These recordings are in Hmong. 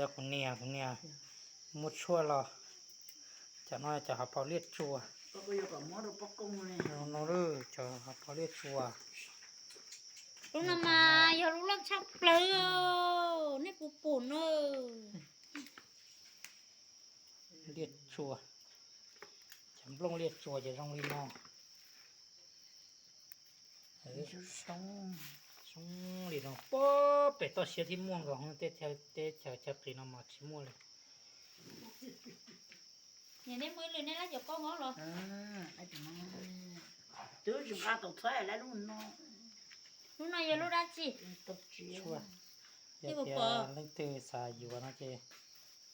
Yog kuv niam, kuv niam muab tshuaj los. Cov no cov hauv paus liaj tsuas. No, cov hauv paus liaj tsuas. Lub no mas yog lub loj tshaj plaws, nej puas pom na. Liaj tsuas, cov nplooj liaj tsuas ces zoo li no. Zoo li no, pem toj siab thiab muaj nkaus, teb chaws chaw qis no mas tsis muaj li. Niam, nej muaj ib lwm nej lab cov koj hov los? Twb tsis nqa tau txhob lab lub no. Lub no yog lub dab tsi? Yog tias leej twg xav yuav no ces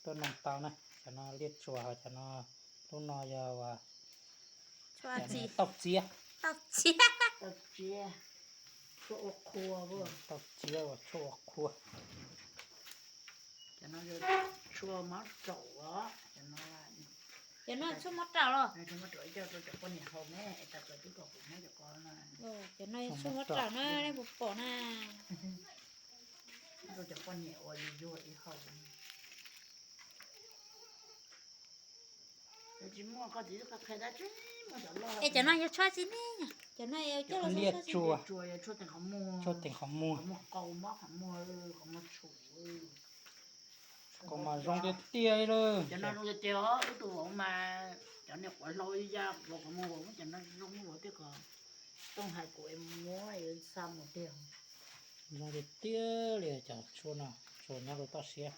tuaj noog tau na. Cov no liaj tsuas, ho cov no, lub no yog uas tauj txiab. Tauj txiab, tshuaj ua qhua. Tauj txiab uas tshuaj ua qhua. Cov no tshuaj mob raum os. Cov no tshuaj mob raum los? Cov no tshuaj mob raum, cov poj niam haus ne, es tas cov twb kom kuv muab cov ko no. Cov no tshuaj mob raum na, nej puas pom na? Rau cov poj niam uas yuag yuag ib haus. Tsis muaj, koj txiv qhia dab tsi, muaj cov loj. Es cov no yog tshuaj tsi ne? Cov no coj los liaj tsuas, tshuaj teem qhov muag, qhov muag qau mob, qhov muag, qhov muag tshum. Qhov mas zoo tiag tiag li. Cov no zoo tiag tiag os, wb tus vauv mas cov niag quav hlau ya vauv qhov muag, vauv muab cov no zoo vauv thiaj kom tooj hais kuv es muab xa mus tiag. Zoo tiag tiag li cov tshuaj no, tshuaj nyob rau toj siab.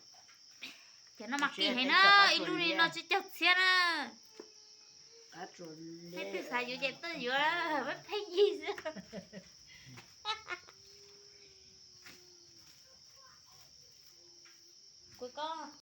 Cov no mas kim heev na, ib lub li no tsib caug txhiab na. Leej twg xav yuav ces tuaj yuav, pheej yig xwb. Kuv koj